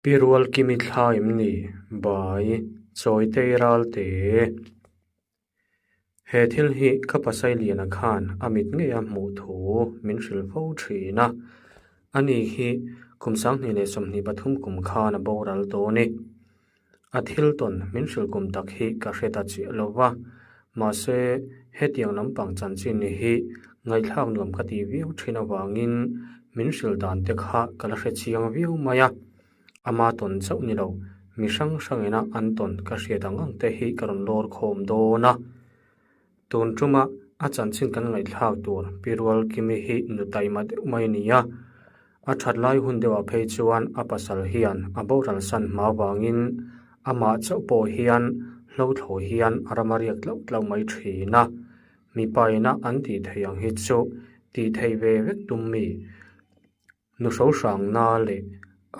Pi Rualkimi thla em ni? Bai, Chawitei Ralte. He thil hi ka Pasailiana khan a mit ngei a hmuh thu min hrilh fo thin a. Ani hi kum 2023 kum khan a boral dawn e. A thil tawn min hrilh kum tak hi ka hre ta chiah lo va, mahse hetiang lampang chanchin hi ngaihthlak nuam ka ti viau thin avangin min hrilh dan te kha ka la hre chiang viau mai a. Ama tawn chauh ni lo, mi hrang hrangina an tawn ka hriat ang ang te hi ka rawn lawr khawm dawn a. Tun tuma a chanchin kan ngaihthlak tur Pi Rualkimi hi nu taima deuh mai a ni a. A that lai hun deuhah phei chuan a pasal hian a boral san hma vangin amah chauh pawh hian hlothlaw hian a ram a riak tlauh tlauh mai thin a. Mipa ina an tih theih ang hi chu tih theih ve vek tum mi? Nu hrohrangna leh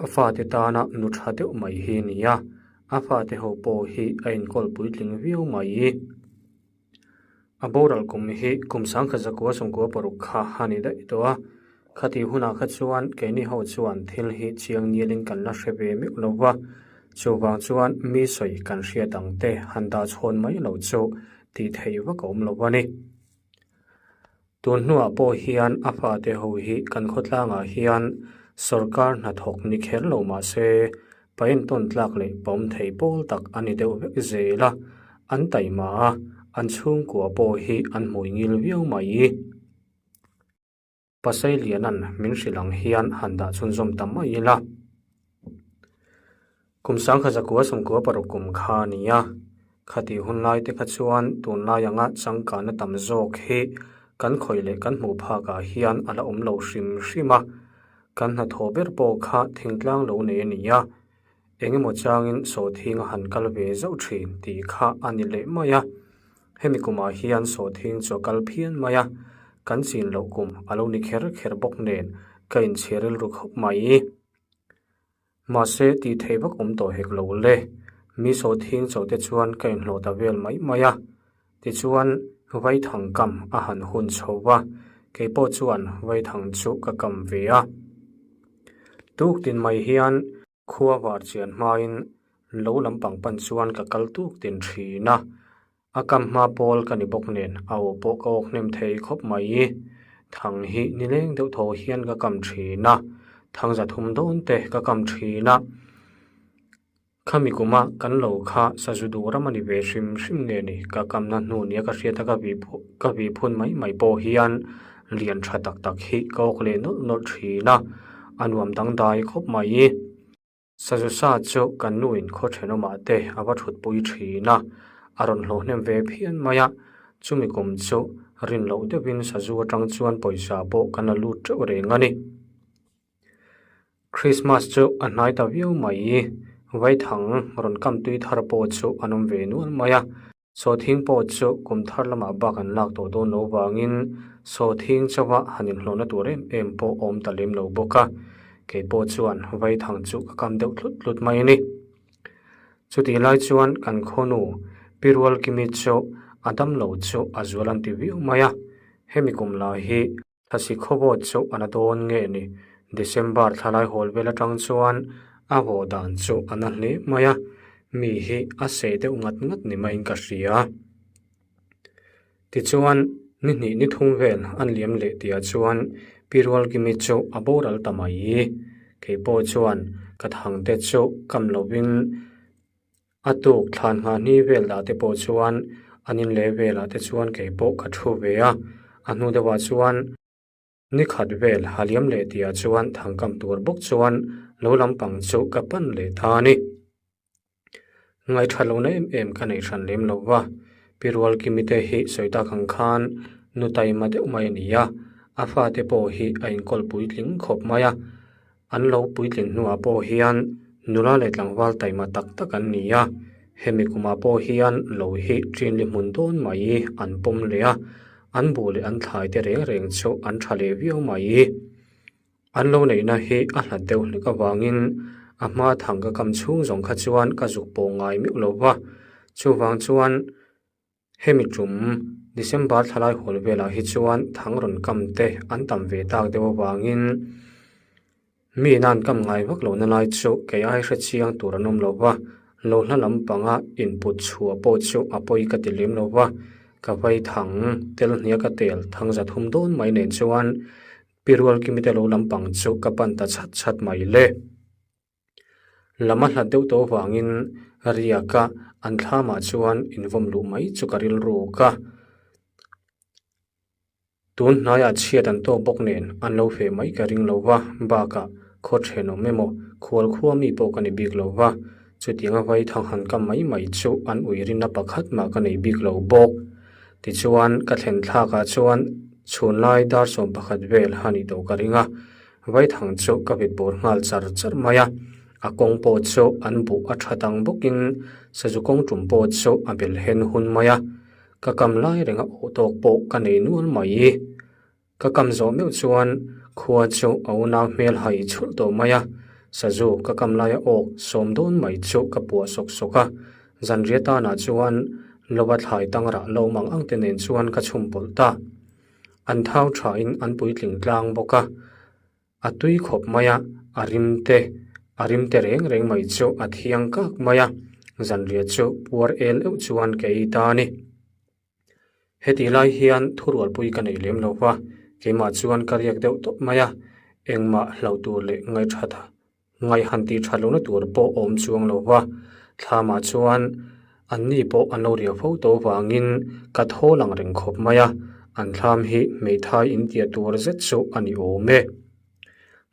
a fate tana nu tha deuh mai hi a ni a, a fate ho pawh hi a inkawl puitling viau mai. A boral kum hi kum 1996 kha a ni daih tawh a, khatih hunah kha chuan keini ho chuan thil hi chiang nialin kan la hre ve meuh lo va, chuvang chuan mi sawi kan hriat ang te han dah chhawn mai lo chu tih theih vak a awm lo a ni. Tun hnuah pawh hian a fate ho hi kan khawtlangah hian sawrkar hnathawk ni kher lo mah se, paintawn tlak leh pawm thei pawl tak a ni deuh vek zel a, an taima a, an chhungkua pawh hi an hmui ngil viau mai. Pasailianan min hrilh ang hian han dah chhunzawm ta mai ila. Kum 1996 kum kha a ni a, khatih hun lai te kha chuan tunlai anga changkana tam zawk hi kan khawih leh kan hmuh phakah hian a la awm lo hrim hrim a, kan hnathawh ber pawh kha thingtlang lo nei a ni a, engemaw changin sawhthing a han kal ve zauh thin tih kha a ni leh mai a, hemi kumah hian sawhthing chu a kal phian mai a, kan chin loh kum a lo ni kher kher bawk nen ka inchhir rilru khawp mai. Mahse, tih theih vak awm tawh hek lo le. Mi sawhthing cho te chuan ka inhlawh ta vel mai mai a. Tichuan, Vaithang kam a han hun chho va, kei pawh chuan Vaithang chu ka kam ve a. Tuk tin mai hian khua var chian hmain lo lampang pan chuan ka kal tuk tin thin a. A kam hma pawl ka ni bawk nen a aw pawh ka awk hnem thei khawp mai. Thang hi nileng deuh thaw hian ka kam thin a, thang za thum dawn te ka kam thin a. Khami kuma kan lo kha sazu duh ram a ni ve hrim hrim nge ni ka kamna hnu nia ka hriat a ka vih ka vih phun mai mai pawh hian lian tha tak tak hi ka awk leh nawlh nawlh thin a, a nuam dangdai khawp mai. Sazu sa chu kan nuin khaw thenawmah te a va thutpui thin a, a rawn hlawh hnem ve phian mai a. Chumi kum chu rin loh deuhin sazu atang chuan pawisa pawh kan la lut teuh reng a ni. Krismas chu a hnai ta viau mai, Vaithang rawn kam tui thar pawh chu an awm ve nual mai a. Sawhthing pawh chu kum thar lamah bak an lak tawh dawn lo vangin sawhthing chauha han inhlawhna tur em em pawh awm ta lem lo bawk a, kei pawh chuan vaithang chu ka kam deuh tlut tlut mai a ni. Chutih lai chuan kan khawnu Pi Rualkimi chu a damlo chu a zual an ti viau mai a, hemi kum lah hi Thasi khawbawt chu a la dawn nge ni? December thlalai hawl vel atang chuan a vawh dan chu a na hle mai a, mi hi a sei deuh ngat ngat ni maiin ka hria. Tichuan, ni hnih ni thum vel an liam leh tihah chuan Pi Rualkimi chu a boral ta mai. Kei pawh chuan ka thangte chu kam lovin A tuk thlan nghah hni vel dah te pawh chuan an in leh velah te chuan kei pawh ka thu ve a, a hnu deuhah chuan ni khat vel ha liam leh tihah chuan thangkam tur bawk chuan lo lampang chu ka pan leh ta a ni. Ngaihṭha lohna em em ka neih hran lem lo va, Pi Rualkimi te hi sawi tak ang khan nu taima deuh mai a ni a, a fate pawh hi a inkawl puitling khawp mai a, An lo puitlin hnuah pawh hian nula leh tlangval taima tak tak an ni a, hemi kumah pawh hian lo hi ṭinli hmun dawn mai an pawm leh a, an buh leh an thlai te reng reng chu an ṭha leh viau mai. An lo neihna hi a hlat deuh hlek avangin a hma thang ka kam chhung zawng kha chuan ka zuk pawh ngai meuh lo va, chuvang chuan Hemi tum December thlalai hawl velah hi chuan thang rawn kam te an tam ve tak deuh avangin Mi ina an kam ngai vak lohna lai chu kei ai hre chiang tur an awm lo va, lo hla lampanga input chhuah pawh chu a pawi ka ti lem lo va, ka vai thang tel hnia ka tel thang za thum dawn mai nen chuan Pi Rualkimi te lo lampang chu ka pan ta chhat chhat mai le. Lam a hlat deuh tawh vangin riaka an thlamah chuan invawm luh mai chu ka rilruk a. Tun hnaiah chhiat an tawk bawk nen an lo feh mai ka ring lo va, bakah khaw thenawm emaw khual khua mi pawh ka ni bik lo va, chutianga vai thang han kam mai mai chu an ui rinna pakhat mah ka nei bik lo bawk. Tichuan ka thlen thlakah chuan chhunlai dar 11 vel a nih tawh ka ring a, Vaithang chu ka vit bur nghal char char mai a, a kawng pawh chu an buh a tha dang bawkin sazu kawng tum pawh chu a bel hen hun mai a, ka kam lai renga awh tawk pawh ka nei nual mai. Ka kam zawh meuh chuan khua chu a unau hmel hai chhulh tawh mai a, sazu ka kam laia awk sawm dawn mai chu ka puah sawk sawk a, zanriah tanah chuan lova thlai tangrah lo mang ang te nen chuan ka chhum pawlh ta. An thau thain an puitling tlang bawk a, a tui khawp mai a, a rim te, a rim te reng reng mai chu a thiang kak mai a, zanriah chu puar el euh chuan ka ei ta a ni. Hetih lai hian thurualpui ka nei lem lo va, keimah chuan ka riak deuh tawp mai a, engmah hlauh tur leh ngaihthat Ngaih han tih that lohna tur pawh awm chuang lo va, thlamah chuan anni pawh an lo riah fo tawh vangin ka thaw lang reng khawp mai a, an thlam hi hmeithai intiah tur zet chu a ni awm e.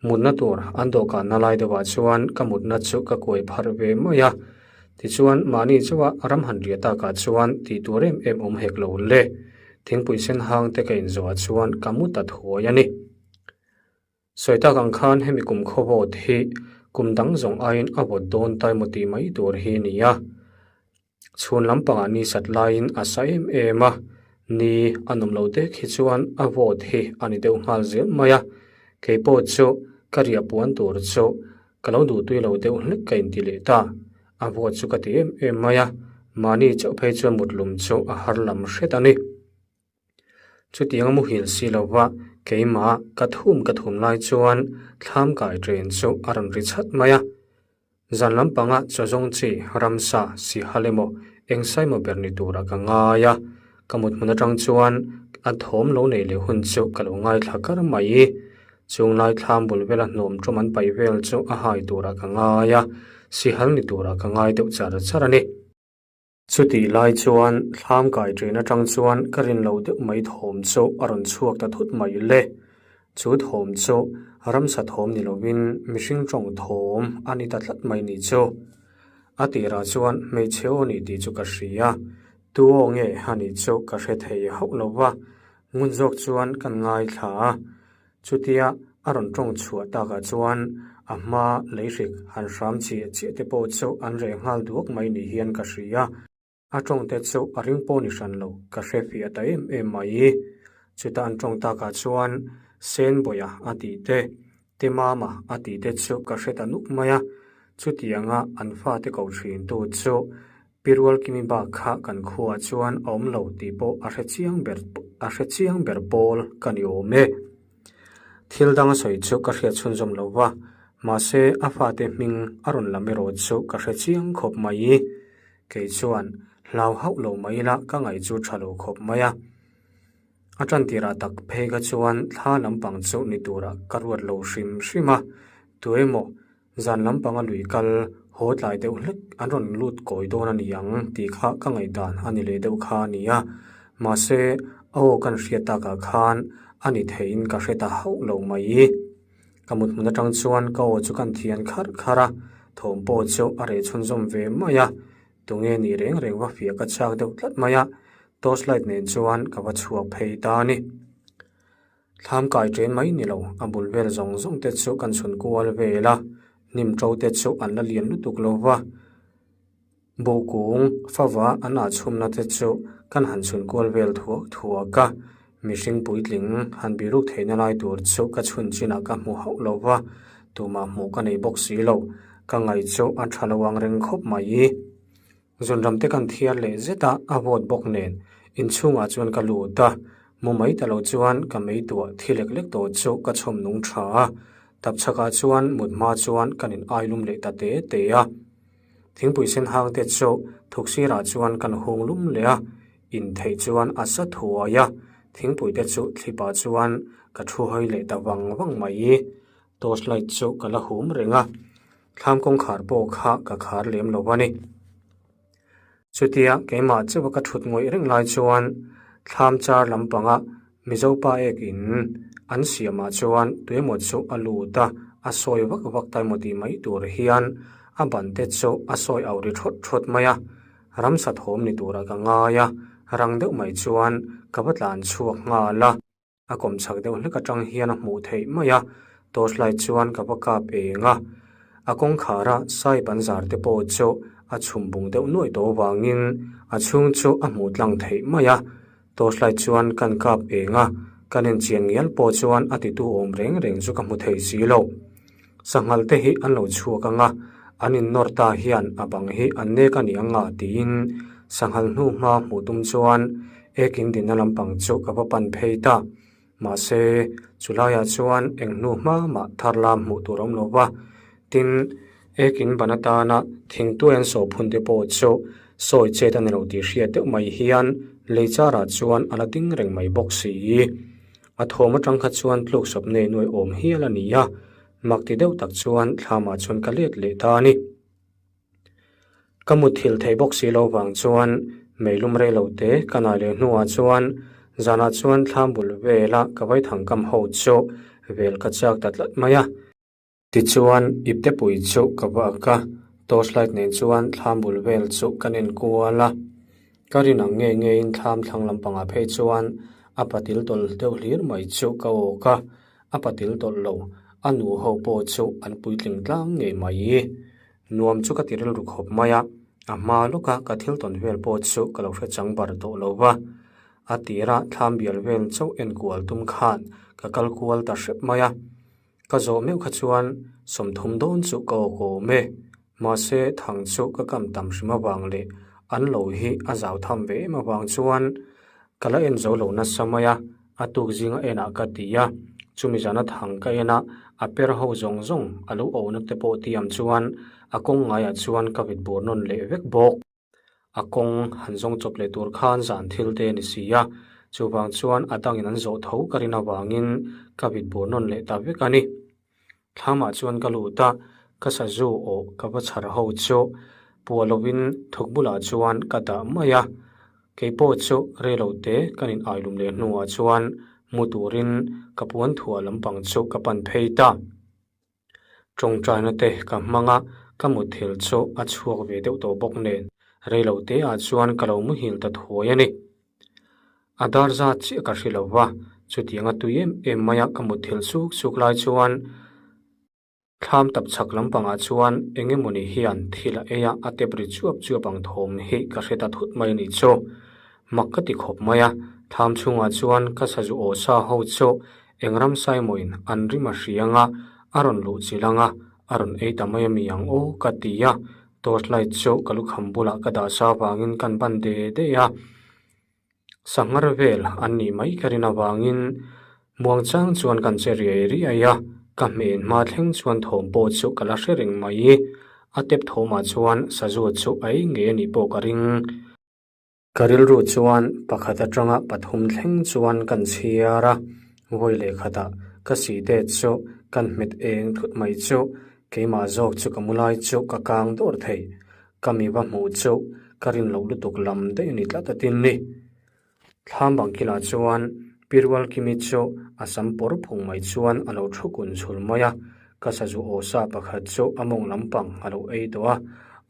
Mutna tur an dawhkanna lai deuhah chuan ka mutna chu ka kuai pharh ve mai a, tichuan mahni chauha ram han riah takah chuan tih tur em em awm hek lo le. Thingpui sen hang te ka inzawhah chuan ka mu ta thuai a ni. Sawi tak ang khan hemi kum khaw vote hi kum dang zawng aiin a vote dawn ta emaw tih mai tur hi a ni a. Chhun lampangah ni sat laiin a sa em em a, ni a nawm lo dek hi chuan a vote hi a ni deuh nghal zel mai a. Kei pawh chu ka riah puan tur chu ka lo duhtui lo deuh hlek ka inti leh ta. A vote chu ka ti em em mai a, mahni chauh phei chuan mutlum chu a har lam hret a ni. Chutiang a muhil si lo va, keimah ka thum ka thum lai chuan thlam kai train chu a rawn ri chat mai a. Zan lampanga chaw zawng chi ramsa sihal emaw eng saemaw ber ni turah ka ngai a, ka mut hmun atang chuan a thawm lo nei leh hun chu ka lo ngaithla kar mai. Chunglai thlam bul vela hnawm ṭawm an paih vel chu a hai turah ka ngai a, sihal ni turah ka ngai deuh char char a ni. Chutih lai chuan thlam kai ṭin aṭang chuan ka rin lo deuh mai thawm chu a rawn chhuak ta thut mai le. Chu thawm chu ramsa thawm ni lovin mihring ṭawng thawm a ni ta tlat mai ni chu. A tirah chuan hmeichhe aw ni tih chu ka hria, tu aw nge a nih chu ka hre thei hauh lo va, ngun zawk chuan kan ngaithla a. Chutia a rawn ṭawng chhuah takah chuan a hma leihrik han hram chiah chiah te pawh chu an reh nghal duak mai ni hian ka hria. A ṭawng te chu a ring pawh ni hran lo, ka hre fiah ta em em mai. Chuta an ṭawng takah chuan Senbawia a tih te, Temama a tih te chu ka hre ta nuk mai a. Chutianga an fate ko ṭhintu chu Pi Rualkimi bak kha kan khuaah chuan a awm lo tih pawh a hre chiang ber a hre chiang ber pawl ka ni awm e. Thil dang a sawi chu ka hriat chhunzawm lo va, mahse a fate hming a rawn lam erawh chu ka hre chiang khawp mai. Kei chuan hlau hauh lo mai ila ka ngaih chu tha lo khawp mai a. A tan tirah tak phei kha chuan thla lampang chu ni turah ka ruat lo hrim hrim a, tuemaw Zan lampanga lui kal haw tlai deuh hlek an rawn lut kawi dawn a ni ang tih kha ka ngaihdan a ni leh deuh kha a ni a. Mahse, a aw kan hriat takah khan a ni theiin ka hre ta hauh lo mai. Ka mut hmun atang chuan ka aw chu kan thian kharh kharh a, thawm pawh chu a reh chhunzawm ve mai a. Tunge nih reng reng va fiah ka chak deuh tlat mai a, torch light nen chuan ka va chhuak phei ta a ni. Thlam kai ṭen mai ni lo, a bul vel zawng zawng te chu kan chhun kual vel a, hnim ṭo te chu an la lian lutuk lo va, buhkung fava an ah chhumna te chu kan han chhun kual vel thuak thuak a, mihring puitling han biruk theihna lai tur chu ka chhun chinah ka hmu hauh lo va, tumah hmuh ka nei bawk si lo, ka ngaih chu a ṭha lo ang reng khawp mai. Zunram te kan thiar leh zet a, a vawt bawk nen inchhungah chuan ka lut a, mu mai ta lo chuan ka mei tuah thi lek lek tawh chu ka chhawm nung tha a. Tapchhakah chuan mut hma chuan kan in ai lum leh ta te te a. Thingpui sen hang te chu thuk sirah chuan kan hung lum leh a, in theih chuan a sa thuai a, thingpui te chu thlipah chuan ka thu hawi leh ta vang vang mai. Torch light chu ka la hum reng a, thlam kawngkhar pawh kha ka khar lem lo a ni. Chutia keimah chauha ka thut ngawih reng lai chuan thlam char lampanga Mizo pa ek in an siamah chuan tuemaw chu a lut a, a sawi vak vak ta emaw tih mai tur hian a ban te chu a sawi au ri thawt thawt mai a, ramsa thawm ni turah ka ngai a, rang deuh mai chuan ka va tlan chhuak nghal a. A kawm chhak deuh hlek atang hian a hmuh theih mai a, torch light chuan ka va kap eng a. A kawngkhara sai ban zar te pawh chu a chhum bung deuh nuaih tawh avangin a chhung chu a hmuh tlang theih mai a. Torch light chuan kan kap eng a, kan enchian ngial pawh chuan a titu awm reng reng chu ka hmu thei si lo. Sanghal te hi an lo chhuak ang a, an innawr ta hian a bang hi an nek a ni ang a tiin sanghal hnu hma hmuh tum chuan ekin dinna lampang chu ka va pan phei ta. Mahse, chulaiah chuan eng hnu hma mah thar lam hmuh tur a awm lo va, tin, ekin ban atana thingtuai an sawh phun te pawh chu sawi chet a ni lo tih hriat deuh mai hian lei charah chuan a la ding reng mai bawk si. A thawm atang kha chuan tluk sawp nei nuai awm hial a ni a, mak ti deuh tak chuan thlamah chuan ka let leh ta a ni. Ka mutthilh theih bawk si lo vang chuan meilum rei lo te ka nai leh hnuah chuan zanah chuan thlam bul vela ka vaithang kam ho chu vel ka chak ta tlat mai a. Tichuan, iptepui chu ka va ak a, torchlight nen chuan thlam bul vel chu kan en kual a. Ka rin ang ngei ngeiin thlam thlang lampangah phei chuan a patil tawlh deuh hlir mai chu ka awk a, a patil tawlh lo, a nu ho pawh chu an puitling tlang ngei mai. Nuam chu ka ti rilru khawp mai a, a hma lawka ka thil tawn vel pawh chu ka lo hre chang bar tawh lo va. A tira thlam bial vel chauh en kual tum khan ka kal kual ta hrep mai a. Ka zawh meuh kha chuan 30 dawn chu ka awk awm e. Mahse thang chu ka kam tam hrim avang leh an lo hi a zau tham ve em avang chuan ka la en zo lo nasa mai a, a tuk zinga enah ka ti a. Chumi zana thang ka en a, a per ho zawng zawng a lo awhna te pawh tiam chuan a kawng ngaiah chuan ka vit bur nawn leh vek bawk. A kawng han zawng chawp leh tur khan zan thil te a ni si a, chuvang chuan a dangin an zawh tho ka rin avangin ka vit bur nawn leh ta vek a ni. Thlamah chuan ka lut a, ka sazu awh ka va chhar ho chu puah lovin thuk bulah chuan ka dah mai a, keipawh chu reilo te kan in ailum leh hnuah chuan mu turin ka puan thuah lampang chu ka pan phei ta. Tawngtaina te ka hmang a, ka mutthil chu a chhuak ve deuh tawh bawk nen reilo te ah chuan ka lo muhil ta thuai a ni. A dar zat chiah ka hre lo va, chutiang a tui em em mai a ka mutthil suk suk lai chuan thlam tap chhak lampangah chuan eng emawni hian thil a ei a, a tep ri chuap chuap ang thawm hi ka hre ta thut mai a nih chu. Mak ka ti khawp mai a, thlam chhungah chuan ka sazu aw sa ho chu Eng ram Saimawiin an rim a hria anga a rawn luh chilh anga a rawn ei ta mai a mi ang aw ka ti a, torch light chu ka lukham bulah ka dah sa avangin kan ban de de a, sanghar vel an nih mai ka rin avangin muangchang chuan kan che riai riai a, ka hmen hma thleng chuan thawm pawh chu ka la hre reng mai, a tep thawmah chuan sazu chu a ei ngei a nih pawh ka ring. Ka rilru chuan pakhat atanga pathum thleng chuan kan chhiar a, vawi leh khatah ka site chu kan hmet eng thut mai chu keimah zawk chu ka mu lai chu ka kang dawr thei. Ka mi va hmuh chu ka rin loh lutuk lam daih a ni tlat a tin ni. Thlam bang kilah chuan Pirual Kimi chu a sam pawr phung mai chuan a lo thu kun chhul mai a, ka sazu aw sa pakhat chu a mawng lampang a lo ei tawh a,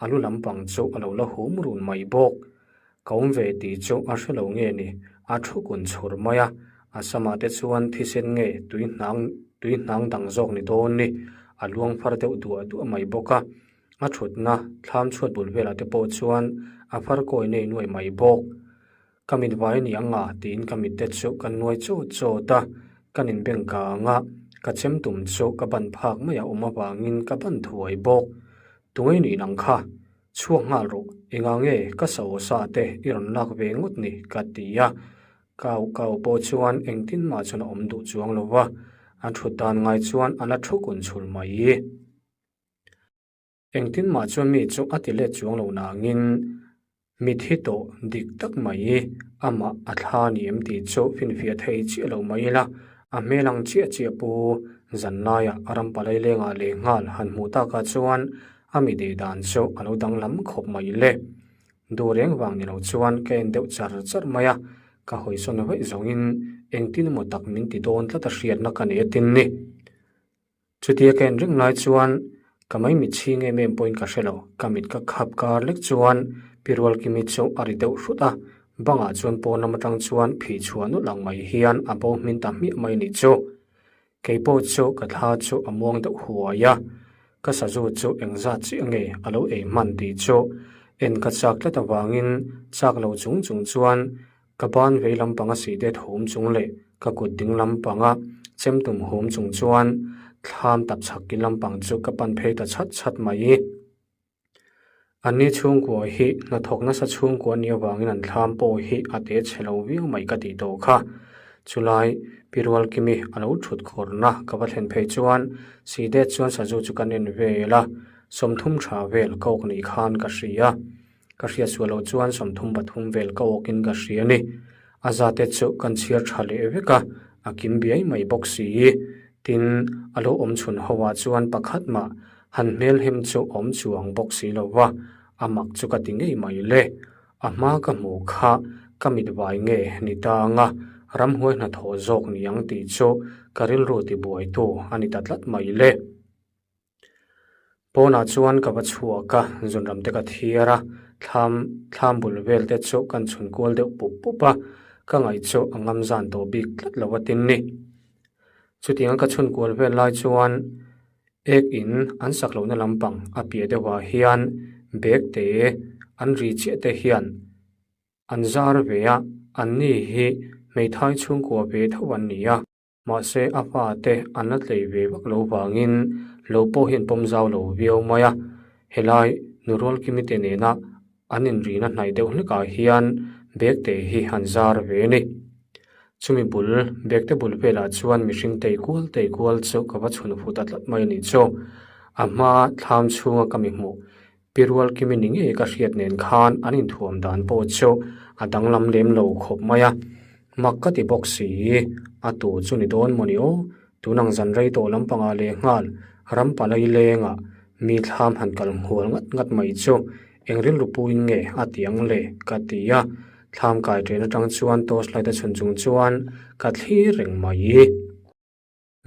a lu lampang chu a lo la hum run mai bawk. Ka awm ve tih chu a hre lo nge ni, a thu kun chhur mai a, a samah te chuan thisen nge tui hnang tui hnang dang zawk ni dawn ni, a luang far deuh duah duah mai bawk a, a thutna thlam chhuat bul velah te pawh chuan a far kawi nei nuai mai bawk. Ka mit vai a ni ang a tiin ka mit te chu ka nuai chawt chawt a, kan inbeng kang a, ka chem tum chu ka ban phak mai a awm avangin ka ban thuai bawk. Tunge nih nang kha? Chhuak nghal rawh, engah nge ka sa aw sa te i rawn lak ve ngawt ni? ka ti a, kau kau pawh chuan engtin mah chuan a awm duh chuang lo va. A thut dan ngai chuan a la thu kun chhul mai. Engtin mah chuan mi chu a ti let chuang lo nangin mithi tawh dik tak mai amah a thla ni em tih chu finfiah thei chiah lo mai ila, a hmel ang chiah chiah pu zanlaiah a ram palai lengah leh nghal han hmuh takah chuan a mi deh dan chu a lo danglam khawp mai le. Duh reng vang ni lo chuan ka en deuh char char mai a, ka hawisawn vaih zawngin engtin emaw tak min ti dawn tlat a hriatna ka nei atin ni. Chutia ka en reng lai chuan ka mai mit chhing em em pawhin ka hre lo, ka mit ka khap kar lek chuan Pi Rualkimi chu a ri deuh hrut a, bangah chuan pawn lam atang chuan phih chhuah nawlh ang mai hian a bo hmin ta hmiah mai nih chu. Kei pawh chu ka thla chu a muang deuh huai a, ka sazu chu engzat chiah nge a lo ei hman tih chu en ka chak tlat avangin chak lo chung chung chuan Ka ban vei lampanga sihdet hum chung leh ka kut ding lampanga chemtum hum chung chuan thlam tap chhak ki lampang chu ka pan phei ta chhat chhat mai. Anni chhungkua hi hnathawk nasa chhungkua nih avangin an thlam pawh hi a te chhe lo viau mai ka tih tawh kha. Chulai Pi Rualkimi a lo thut khawrna ka va thlen phei chuan sihdet chuan sazu chu kan en vel a, 30 tha vel ka awk nih khan ka hria. Ka hriat suah loh chuan 33 vel ka awkin ka hria a ni. A zate chu kan chhiar tha leh vek a, a kim biai mai bawk si. Tin, a lo awm chhun ho ah chuan pakhat mah han hmelhem chu awm chuang bawk si lo va, a mak chu ka ti ngei mai le. A hma ka hmuh kha ka mit vai nge ni ta anga ramhuai hnathawh zawk ni ang tih chu ka rilru tibuaitu a ni ta tlat mai le. Pawnah chuan ka va chhuak a, zunram te ka thiar a, thlam thlam bul vel te chu kan chhun kual deuh pup pup a, ka ngaih chu a ngam zan tawh bik tlat lo a tin ni. Chutianga ka chhun kual vel lai chuan ek in an sak lohna lampang a piah deuhah hian bag te an ri chiah te hian an zar ve a, anni hi hmeithai chhungkua ve tho an ni a. Mahse, a fate an la tlei ve vak lo vangin lo pawh hi an pawm zau lo viau mai a. Helai Nurualkimi te nena an inrihna hnaih deuh hlekah hian bag te hi an zar ve a ni. Chumi bul, bag te bul velah chuan mihring tei kual tei kual chu ka va chhun fu ta tlat mai a nih chu. A hma thlam chhunga ka mi hmuh Pi Rualkimi ni ngei ka hriat nen khan an inthuam dan pawh chu a danglam lem lo khawp mai a, mak ka ti bawk si, a tu chu ni dawn maw ni aw, tunang zan rei tawh lampangah leh nghal ram palai lengah mi thlam han kal nghual ngat ngat mai chu eng rilru puin nge a ti ang le ka ti a, thlam kai ṭen aṭang chuan torch light a chhun chung chuan ka thlir reng mai.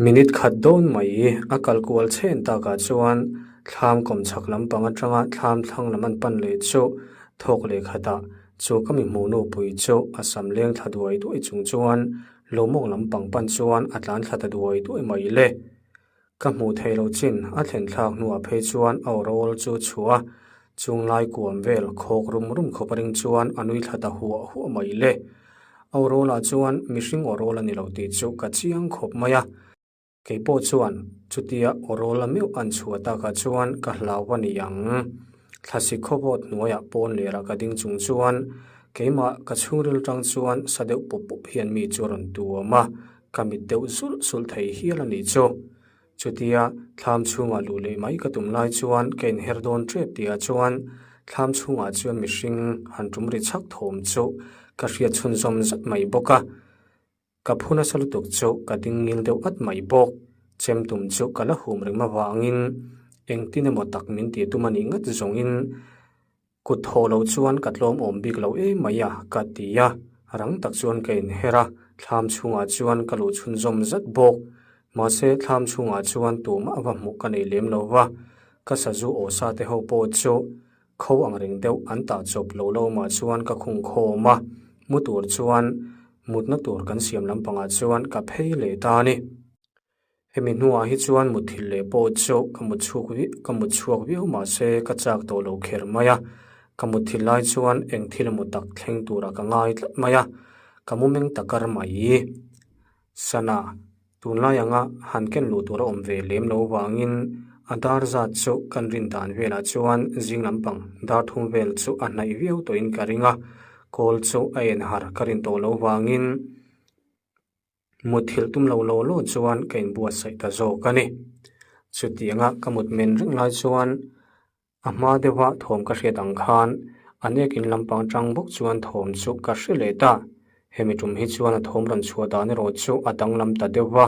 Minute khat dawn mai a kal kual chhen takah chuan thlam kawm chhak lampang atanga thlam thlang lam an pan leh chu thawk leh khatah chu ka mi hmuh nupui chu a sam leng thla duai duai chung chuan lawmawk lampang pan chuan a tlan thla ta duai duai mai le. Ka hmuh theih loh chin a thlen thlak hnuah phei chuan a awrawl chu chhuah a, chunglai kuam vel khawk rum rum khawp a ring chuan a nui thla ta huah huah mai le. A awrawlah chuan mihring awrawl a ni lo tih chu ka chiang khawp mai a, kei pawh chuan chutia awrawl a meuh an chhuah takah chuan ka hlau a ni ang. Thlasik khawvawt hnuaiah pawn lerah ka ding chung chuan keimah ka chhungril tang chuan sa deuh pup pup hian mi chu a rawn tuam a, ka mit deuh zulh zulh thei hial a nih chu. Chutia thlam chhungah luh leh mai ka tum lai chuan ka inher dawn tep tihah chuan thlam chhungah chuan mihring han tum ri chhak thawm chu ka hriat chhunzawm zat mai bawk a. Ka phu nasa lutuk chu ka ding ngil deuh at mai bawk. Chem tum chu ka la hum reng avangin engtin emaw tak min tih tum a nih ngat zawngin Kut thawh loh chuan ka tlawm awm bik lo em mai a, ka ti a. Rang tak chuan ka inher a, thlam chhungah chuan ka luh chhunzawm zat bawk. Mahse, thlam chhungah chuan tumah va hmuh ka nei lem lo va, ka sazu aw sa te ho pawh chu kho ang reng deuh an tah chawp lo lo mah chuan ka khung khawm a, mu tur chuan mutna tur kan siam lampangah chuan ka phei leh ta a ni. Hemi hnuah hi chuan mutthilh leh pawh chu ka mut chhuk ka mut chhuak viau mahse ka chak tawh lo kher mai a, ka mutthilh lai chuan eng thil emaw tak thleng turah ka ngai tlat mai a, ka mu meng ta kar mai. Sana, tunlai anga han ken luh tur a awm ve lem lo vangin a dar zat chu kan rin dan velah chuan zing lampang dar thum vel chu a hnaih viau tawhin ka ring a, call chu a en har ka rin tawh lo vangin. Mutthilh tum lo law law chuan ka inbuatsaih ta zawk a ni. Chutianga ka mut men reng lai chuan a hma deuha thawm ka hriat ang khan a nek in lampang tang bawk chuan thawm chu ka hre leh ta. Hemi tum hi chuan a thawm rawn chhuah dan erawh chu a danglam ta deuh va,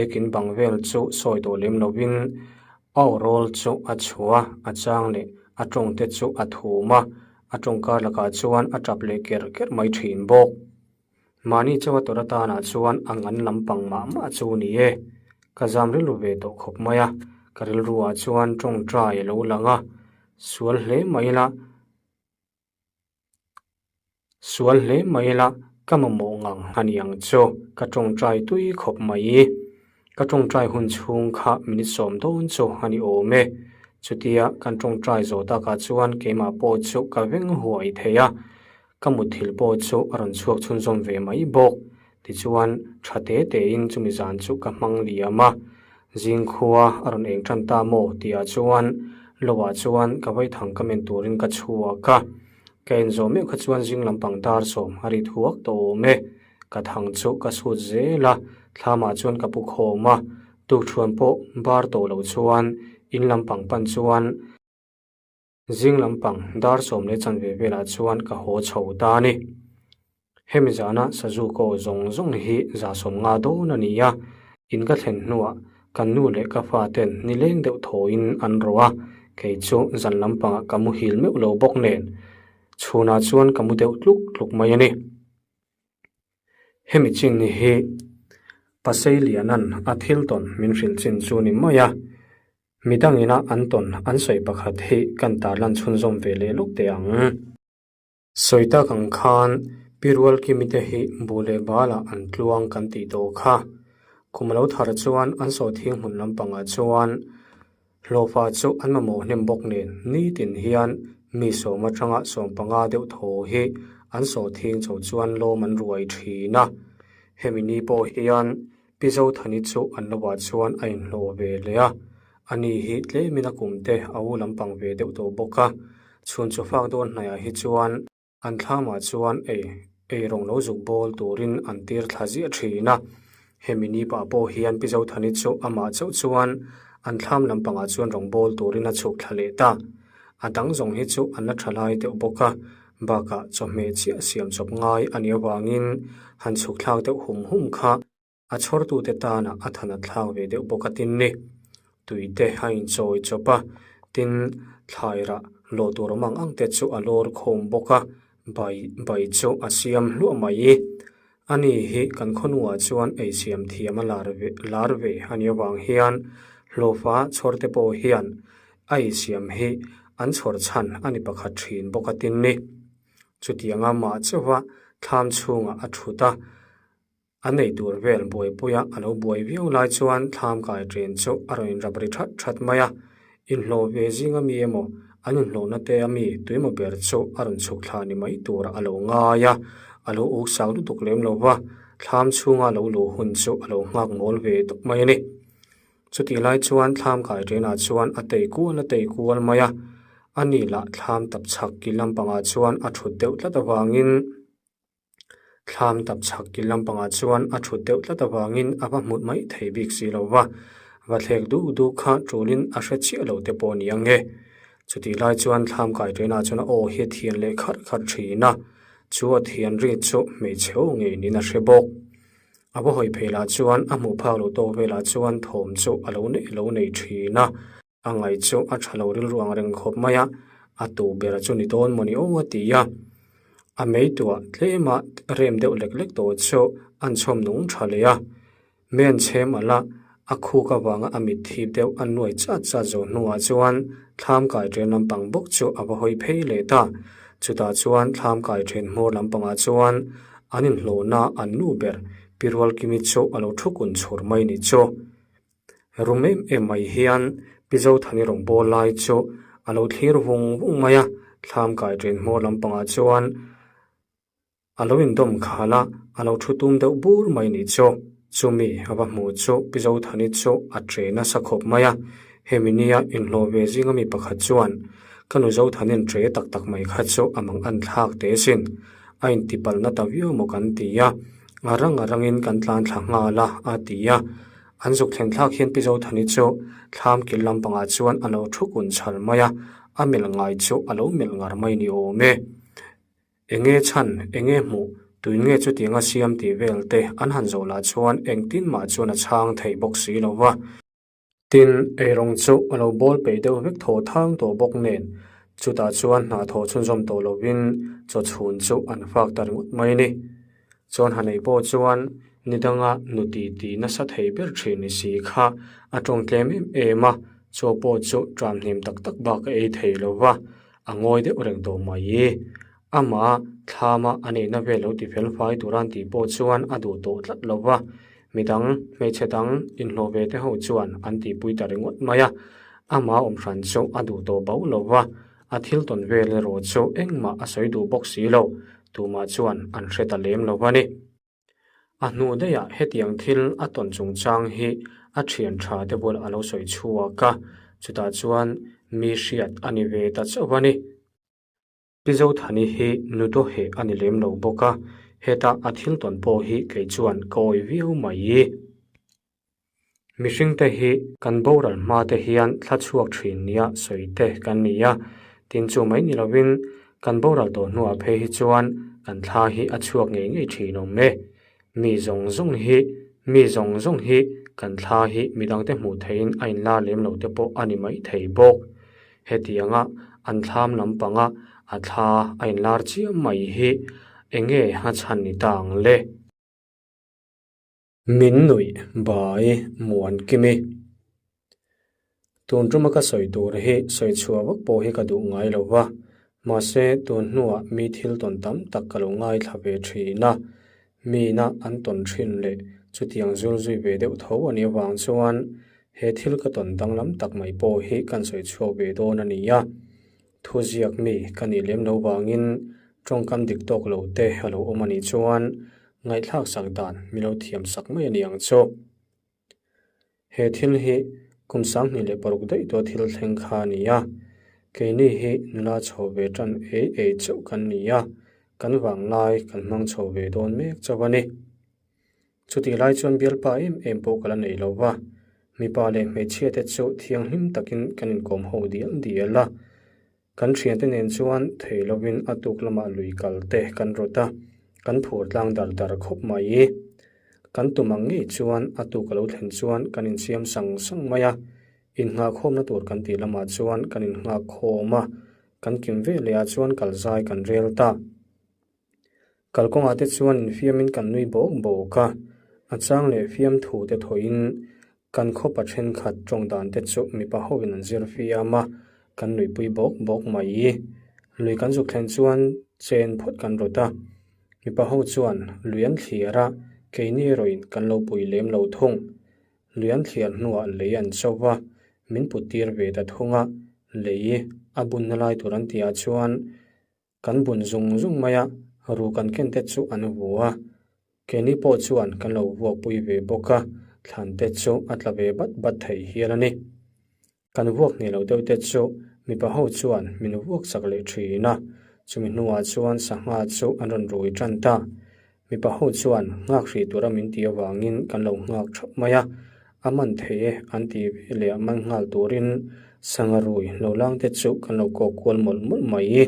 ek in bang vel chu sawi tawh lem lovin a aw rawl chu a chhuah a, a chang leh a tawng te chu a thum a, a tawng kar lakah chuan a tap leh kerh kerh mai thin bawk. Mahni chauh a tawrh atanah chuan a ngan lampang mah mah chu ni e. Ka zam rilru ve tawh khawp mai a, ka rilruah chuan tawngtai a lo lang a, sual hle mai ila, sual hle mai ila ka mamawh ngang a ni ang chu, ka tawngtai tui khawp mai. Ka tawngtai hun chhung kha minute sawm dawn chu a ni awm e. Chutia kan tawngtai zawh takah chuan keimah pawh chu ka veng huai thei a. Ka mutthilh pawh chu a rawn chhuak chhunzawm ve mai bawk. Tichuan, tha te tein chumi zan chu ka hmang liam a. Zingkhua a rawn eng tan ta maw tihah chuan Loah chuan ka vaithang ka men turin ka chhuak a. Ka enzawh meuh kha chuan zing lampang dar sawm a ri thuak tawh awm e. Ka thang chu ka sut zel a, thlamah chuan ka pu khawm a. Tukṭhuan pawh bar tawh lo chuan in lampang pan chuan. Zing lampang dar sawm leh chanve velah chuan ka haw chho ta a ni. Hemi zana sazu kaw zawng zawng hi za sawm nga dawn a ni a, in ka thlen hnuah kan nu leh ka fa ten nileng deuh thawiin an rawh a, kei chu zan lampangah ka muhil meuh lo bawk nen chhunah chuan ka mu deuh tluk tluk mai a ni. Hemi chin hi Paseiliana'n a thil tawn min hrilh chin chu ni mai a. Midang ina an tawn an sawi pakhat hi kan tarlan chhunzawm ve leh lawk teh ang. Sawi tak ang khan Pi Rualkimi te hi bu leh balah an tluang kan tih tawh kha. Kum a lo thar chuan an sawhthing hmun lampangah chuan hlawhfa chu an mamawh hnem bawk nen nitin hian mi sawm atanga sawm panga deuh thaw hi an sawhthing chho chuan lawm an ruai thin a. Hemi ni pawh hian Pi Zothani chu an lovah chuan a inhlawh ve leh a, ani hi tlemin a kum te a u lampang ve deuh tawh bawk a, chhun chu fak dawn hnaiah hi chuan an thlamah chuan ei ei rawng lo zuk bawl turin an tir thla ziah thin a. Hemi ni pah pawh hian Pi Zothani chu amah chauh chuan an thlam lampangah chuan rawng bawl turin a chhuk thla leh ta. A dang zawng hi chu an la tha lai deuh bawk a, bakah chawhmeh chiah siam chawp ngai a nih avangin han chhuk thlak deuh hum hum kha a chhawrtute tana a than a thlak ve deuh bawk a tin ni. Tui te a inchawi chawp a, tin thlai rah lawh tur awm ang ang te chu a lawr khawm bawk a, bai bai chu a siam hluah mai. Ani hi kan khawnuah chuan ei siam thiam a lar ve lar ve a nih avang hian hlawhfa chhawrte pawh hian a ei siam hi an chhawr chhan a ni pakhat thin bawk a tin ni. Chutianga mah chauha thlam chhungah a thut a, a nei tur vel buaipuia a lo buai viau lai chuan thlam kai ṭen chu a rawn inrap ri that that mai a. Inhlawh ve zinga mi emaw an inhlawhna te a mi tuimaw ber chu a rawn chhuk thla ni mai tura a lo ngai a, a lo uk sang lutuk lem lo va, thlam chhunga lo luh hun chu a lo nghak mawl ve tawp mai a ni. Chutih lai chuan thlam kai ṭenah chuan a tei kual a tei kual mai a, ani lah thlam tap chhak kil lampangah chuan a ṭhut deuh tlat avangin, Thlam tap chhak kil lampangah chuan a thut deuh tlat avangin a va hmut mai thei bik si lo va, va thlek duh duh kha tulin a hre chiah lo te pawh a ni ang e. Chutih lai chuan thlam kai ṭenah chuan a aw hi a thian leh kharh kharh ṭhin a, chu a thian ri chu hmeichhe aw ngei niin a hre bawk. A va hawi phei lah chuan a hmuh phak loh tawk velah chuan thawm chu a lo neih lo nei ṭhin a. A ngaih chu a tha lo rilru ang reng khawp mai a, a tu ber chu ni dawn maw ni aw a ti a. A meituah tlema rem deuh lek lek tawh chu an chhawm nung tha leh a. Men chhem alh a, a khuk avanga a mit thip deuh a nuai chat chat zawh hnuah chuan thlam kai then lampang bawk chu a va hawi phei leh ta. Chutah chuan thlam kai then hmawr lampangah chuan an inhlawhna an nu ber Pi Rualkimi chu a lo thu kun chhur mai ni chu. Rum em em mai hian Pi Zothani rawn bawl lai chu a lo thlir vung vung mai a, thlam kai ṭen hmawr lampangah chuan a lo indawm khal a, a lo thu tum deuh bur mai nih chu. Chumi a va hmuh chu Pi Zothani chu a ṭe nasa khawp mai a, hemi nia inhlawh ve zinga mi pakhat chuan ka nu Zothani'n ṭe tak tak mai kha chu a mang an thlak teh sin, a intipalh na ta viau maw kan ti a. A rang a rangin kan tlan thla nghal a, a ti a. An zuk thlen thlak hian Pi Zothani chu thlam kil lampangah chuan a lo thu kun chhal mai a, a melh ngai chu a lo melh ngar mai ni awm e. Enge chhan, enge hmuh, tuin nge chutianga siam tih vel te an han zawh lah chuan engtin mah chuan a chhang thei bawk si lo va. Tin, eirawng chu a lo bawl peih deuh vek thaw thang tawh bawk nen, chutah chuan hna thawh chhunzawm tawh lovin chaw chhun chu an fak ta ringawt mai a ni. Chuan Hanei pawh chuan ni danga nu ti ti nasa thei ber thin ni si kha a tawng tlem em em a, chaw pawh chu tram hnem tak tak bak a ei thei lo va, a ngawi deuh reng tawh mai. Amah thlama a neihna vel lo ti fel fai tura an tih pawh chuan a duh tawh tlat lo va, midang, hmeichhe dang inhlawh ve te ho chuan an tihpui ta ringawt mai a. Amah awm hran chu a duh tawh bauh lo va, a thil tawn vel erawh chu engmah a sawi duh bawk si lo, tumah chuan an hre ta lem lo va ni. A hnu daihah hetiang thil a tawn chungchang hi a thian tha te bulah a lo sawi chhuak a, chutah chuan mi hriat a ni ve ta chauh a ni. Pi Zothani hi nu dawheh a ni lem lo bawk a, heta a thil tawn pawh hi kei chuan ka awih viau mai. Mihringte hi kan boral hma te hian thla chhuak thin nia sawi te kan ni a, tin chu mai ni lovin kan boral tawh hnuah phei hi chuan kan thla hi a chhuak ngei ngei thin awm e. Mi zawng zawng hi mi zawng zawng hi kan thla hi midangte hmuh theihin a inlar lem lo te pawh a ni mai thei bawk. Hetianga an thlam lampanga a thla a inlar chiam mai hi enge a chhan ni ta ang le? Min nuih bai muan kim i. Tun tuma ka sawi tur hi sawi chhuah vak pawh hi ka duh ngai lo va, mahse tun hnuah mi thil tawn tam tak ka lo ngaithla ve thin a, mina an tawn thin leh chutiang zul zui ve deuh tho a nih avang chuan he thil ka tawn danglam tak mai pawh hi kan sawi chhuak ve dawn a ni a. Thuziak mi ka nih lem lo vangin tawngkam dik tawk lo te a lo awm a nih chuan ngaihthlak sak dan mi lo thiam sak mai a ni ang chu. He thil hi kum 26 daih tawh thil thleng kha a ni a, keini hi nula chho ve tan ei ei chauh kan ni a, kan vanglai kan hmang chho ve dawn mek chauh a ni. Chutih lai chuan bialpa em em pawh ka la nei lo va, mipa leh hmeichhia te chu thianghlim takin kan inkawm ho dial dial a. Kan thiante nen chuan thei lovin a tuk lamah lui kal te kan rawt a, kan phur tlang dar dar khawp mai. Kan tum ang ngei chuan a tuk a lo thlen chuan kan insiam sang sang mai a, innghahkhawmna tur kan tih lamah chuan kan innghakkhawm a, kan kim veleh ah chuan kal zai kan rel ta. Kalkawngah te chuan infiamin kan nui bawk bawk a, a chang leh fiamthu te thawhin kan khawpa thenkhat tawng dan te chu mipa hovin an zir fiam a, kan nuihpui bawk bawk mai. Lui kan zuk thlen chuan chen phawt kan rawt a, mipa ho chuan lui an thliar a, keini erawhin kan lo pui lem lo thung. Lui an thliar hnuah lei an cho va, min put tir ve ta thung a, lei a bunna lai tur an tihah chuan Kan bun zung zung mai a, ru kan ken te chu an vu a. Keini pawh chuan kan lo vuakpui ve bawk a, thlan te chu a tla ve bat bat thei hial a ni. Kan vuak hne lo deuh te chu mipa ho chuan min vuak chak leh thin a, chumi hnuah chuan sangha chu an rawn rui tan ta. Mipa ho chuan nghak hrih tura min tih avangin kan lo nghak thap mai a, a man thei e an tih ve leh a man nghal turin sangha rui lo lang te chu kan lo kawk kual mawlh mawlh mai.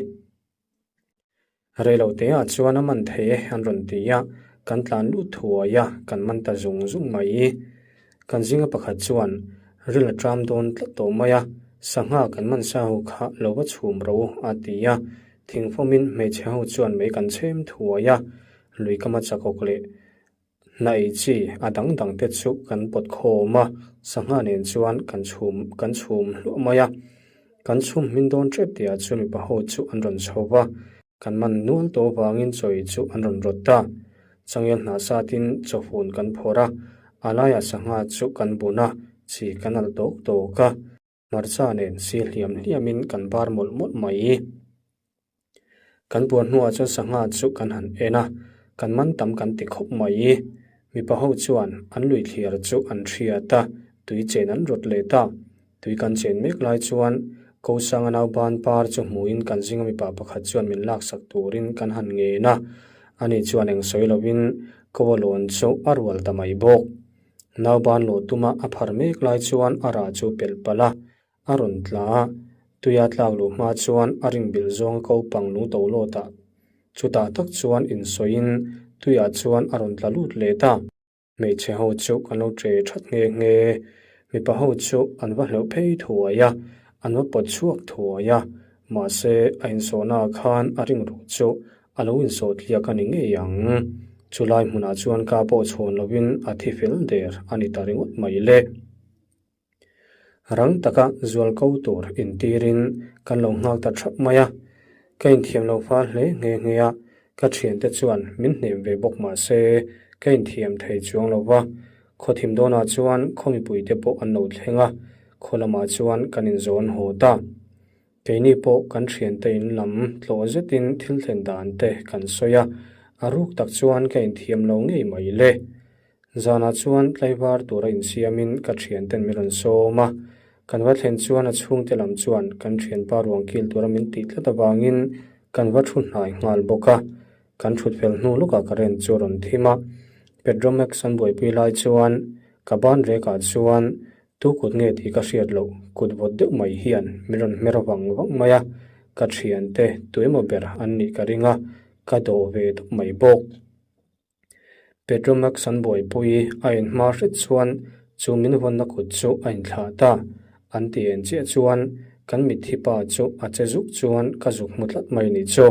Reilo te ah chuan a man thei e an rawn ti a, kan tlan lut thuai a, kan man ta zung zung mai. Kan zinga pakhat chuan ril a tram dawn tlat tawh mai a, sangha kan man sa ho kha lo va chhum ro a ti a, Thingfawmin hmeichhe ho chuan mei kan chhem thuai a, lui kama chakawk leh hna ei chi a dang dang te chu kan pawt khawm a, sangha nen chuan kan chhum kan chhum hluah mai a. Kan chhum hmin dawn tep tihah chuan mipa ho chu an rawn chho va, kan man nual tawh avangin chawi chu an rawn rawt ta. Changel hnah satin chawfun kan phawrh a, a laiah sangha chu kan bun a, chi kan alh tawk tawk a. Hmarcha nen si hliam hliamin kan bar mawlh mawlh mai. Kan buan hnuah chuan sangha chu kan han en a, kan man tam kan ti khawp mai. Mipa ho chuan an lui thliar chu an hriat a, tui chen an rawt leh ta. Tui kan chen mek lai chuan Ko Sanga nauban par chu hmuhin kan zinga mipa pakhat chuan min laksak turin kan han ngen a. Ani chuan eng sawi lovin. Ko a lawn chu a rual ta mai bawk. Nauban lawh tuma a phar mek lai chuan a rah chu pelh palh a, a rawn tla a. Tuia tlak luh hma chuan a ring bilh zawng a ko pang lung to lawt a. Chutah tak chuan insawiin tuiah chuan a rawn tla lut leh ta. Hmeichhe ho chu kan lo che that nghe nghe. Mipa ho chu an va hleuh phei thuai a, an va pawt chhuak thuai a. Mahse, a insawhna ah khan a ring ruh chu a lo insawh tliak a ni ngei ang. Chulai hmunah chuan ka pawh chhawn lovin a thi fel der a ni ta ringawt mai le. Rang taka zual ko tur intirin kan lo nghak ta thap mai a, ka inthiam lo fal hle nghe nghe a, ka thiante chuan min hnem ve bawk mah se ka inthiam thei chuang lo va, khaw thim dawnah chuan khaw mipuite pawh an lo thleng a, khaw lamah chuan kan inzawn haw ta. Keini pawh kan thiante in lam tlawh zetin thil thlen dan te kan sawi a, a ruk tak chuan ka inthiam lo ngei mai le. Zanah chuan tlaivar tura insiamin ka thianten min rawn sawm a, kan va thlen chuan a chhungte lam chuan kan thianpa ruang kil tura min tih tlat avangin kan va thu hnai nghal bawk a. Kan thut fel hnu lawkah current chu a rawn thim a, Petromax an buaipui lai chuan ka ban rekah chuan tu kut nge tih ka hriat loh kut vawt deuh mai hian min rawn hmer vang vang mai a, ka thiante tuemaw ber an nih ka ring a, ka dawh ve tawp mai bawk. Petromax an buaipui a inhma hret chuan chu min vawnna kut chu a inthlah ta. An ti en chiah chuan kan mitthi pa chu a che zuk chuan ka zuk hmu tlat mai ni chu.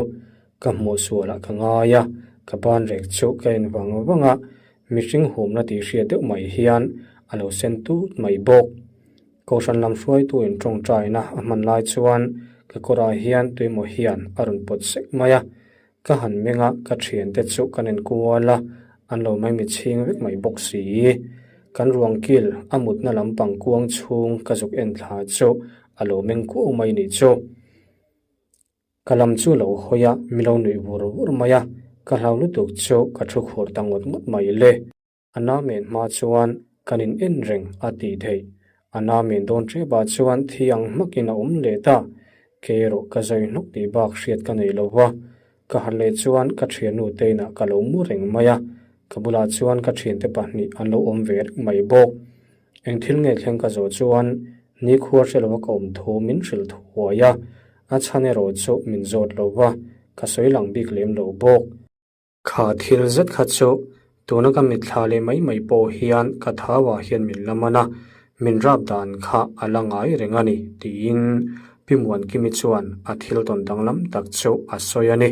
Ka hmuh sualah ka ngai a, ka ban rek chu ka en vang vang a, mihring humna tih hriat deuh mai hian a lo sen tut mai bawk. Kohhran lam hruaitu in tawngtaina a hman lai chuan ka kawrah hian tuimaw hian a rawn pawt sek mai a, Ka han meng a, ka thiante chu kan inkual a, an lo mai mi chhing vek mai bawk si. Kan ruang kil a mutna lampang kuang chhung ka zuk en thla chu a lo meng kuau mai nih chu. Ka lam chu lo hawi a, mi lo nuih vur vur mai a, ka hlau lutuk chu ka thu khur ta ngawt ngawt mai le. A namen hma chuan kan in en reng a tih theih. A namen dawn ṭep ah chuan thi ang hmakin a awm leh ta. Kei erawh ka zai hnawk tih bak hriat ka nei lo va. Ka harh leh chuan ka ṭhiannu te inah ka lo mu reng mai a. Ka bulah chuan ka ṭhiante pahnih an lo awm ve reng mai bawk. Eng thil nge thleng ka zawh chuan nikhua hre lova ka awm thu min hrilh thuai a. A chhan erawh chu min zawt lo va, ka sawi lang bik lem lo bawk. Kha thil zet kha chu tuna ka mitthla leh mai mai pawh hian ka thauah hian min la man a, min rap dan kha a la ngai reng a ni, tiin Pi Muankimi chuan a thil tawn danglam tak chu a sawi a ni.